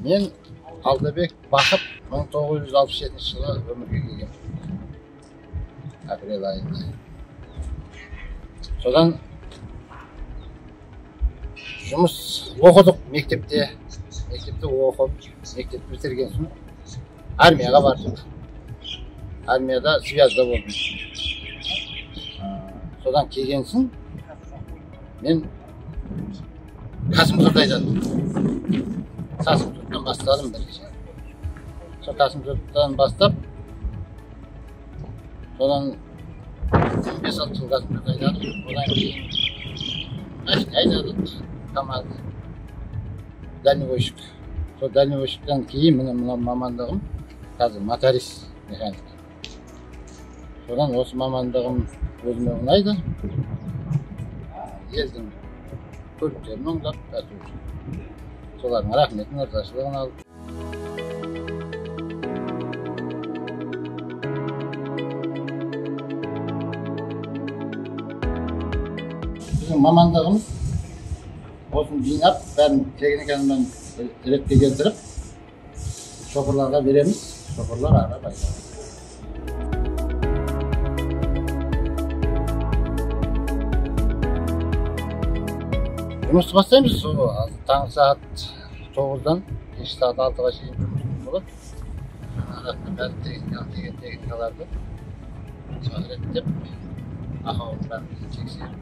Мен Алдабек Бақыт 1967 жылы өмірге келгем. Апрель айында. Содан жұмыс оқыдық мектепте. Мектепте оқып, мектепті бітірген соң армияға бардық. Армияда связьда болдым. Содан келген соң мен Қасымжұртта айдадым. Қасымжұрттан бастадым бірінші. Сол Қасымжұрттан бастап, содан 5-6 жыл Қасымжұртта айдадым. Одан кейін машина айдадық, КамАЗ, дальнобойщик. Сол дальнобойщиктен кейін міне мына мамандығым қазір моторист механик. Содан осы мамандығым өзіме ұнайды. Елдің көліктерін оңдап, әйтеуір солардың рахметін, ырзашылығын алып. Біздің мамандығымыз осыны жинап, бәрін техниканың ретке келтіріп, шопырларға береміз, шопырлар ары пайдаланады. Жұмысты бастаймыз, таңғы сағат 9-дан кешкі сағат 6-ға шейін жұмысымыз болады. Арасында бәрі техникалы техникаларды реттеп, ақауын бәрін тексеріп.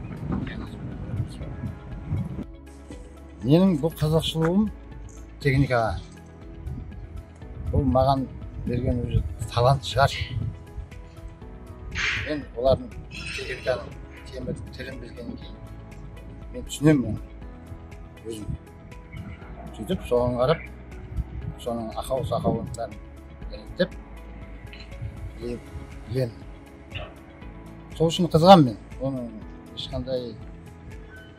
Менің бұл қызықшылығым техникаға. Бұл маған берген өзі талант шығар. Мен олардың техниканың темір тілін білгеннен кейін мен түсінемін оны өзім. Сөйтіп соған қарап, соның ақау-сақауын бәрін реттеп білемін. Сол үшін қызығамын мен. Оның ешқандай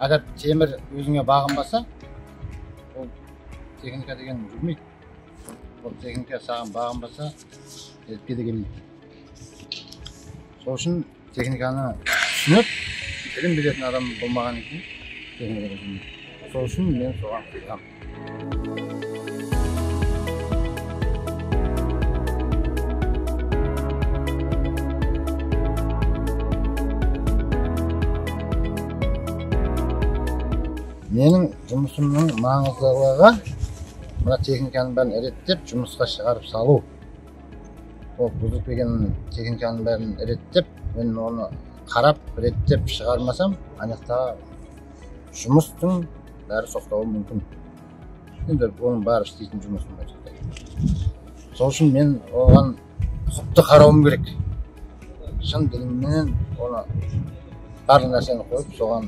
егер темір өзіңе бағынбаса, ол техника деген жүрмейді. Ол техника саған бағынбаса, ретке де келмейді. Сол үшін техниканы түсініп, тілін білетін адам болмағаннан кейін техникада жүрмейді. Сол үшін мен соған қызығамын. Менің жұмысымның маңыздылығы мына техниканың бәрін реттеп жұмысқа шығарып салу. Ол бұзылып келген техниканың бәрін реттеп, мен оны қарап реттеп шығармасам, анықтағы жұмыстың бәрі соқтауы мүмкін. Енді оның бәрі істейтін жұмысым бар. Сол үшін мен оған құпты қарауым керек. Шын ділімменен оны барлық нәрсені қойып, соған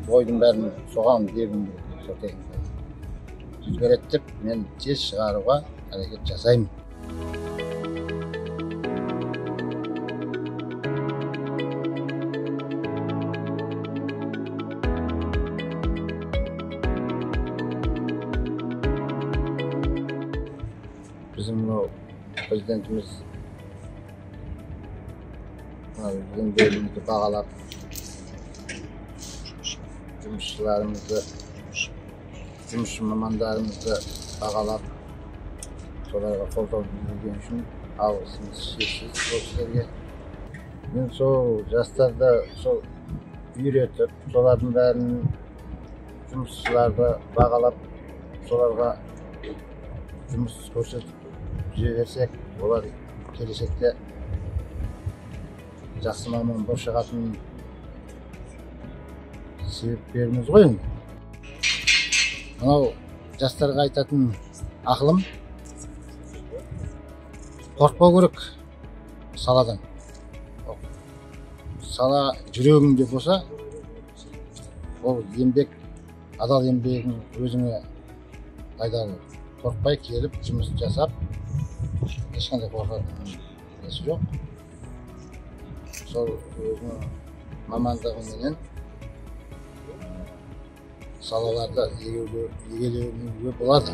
ойдың бәрін соған бергім керек, сол техниканы. Сөйтіп реттеп, мен тез шығаруға әрекет жасаймын. Біздің мынау президентіміз мынау еңбегімізді бағалап, жұмысшыларымызды, жұмысшы мамандарымызды бағалап, соларға қолдау білдірген үшін алғысымыз шексіз ол кісілерге. Мен сол жастарды сол үйретіп, солардың бәрін жұмысшыларды бағалап, соларға жұмыс көрсетіп жүре берсек, олар келешекте жақсы маман болып шығатын себептеріміз ғой енді. Мынау жастарға айтатын ақылым, қорықпау керек саладан. Сала жүрегіңде болса, ол еңбек, адал еңбегің өзіңе пайдалы. Қорықпай келіп жұмыс жасап, ешқандай қорқатын несі жоқ. Сол өзінің мамандығыменен салаларды егелеуге болады.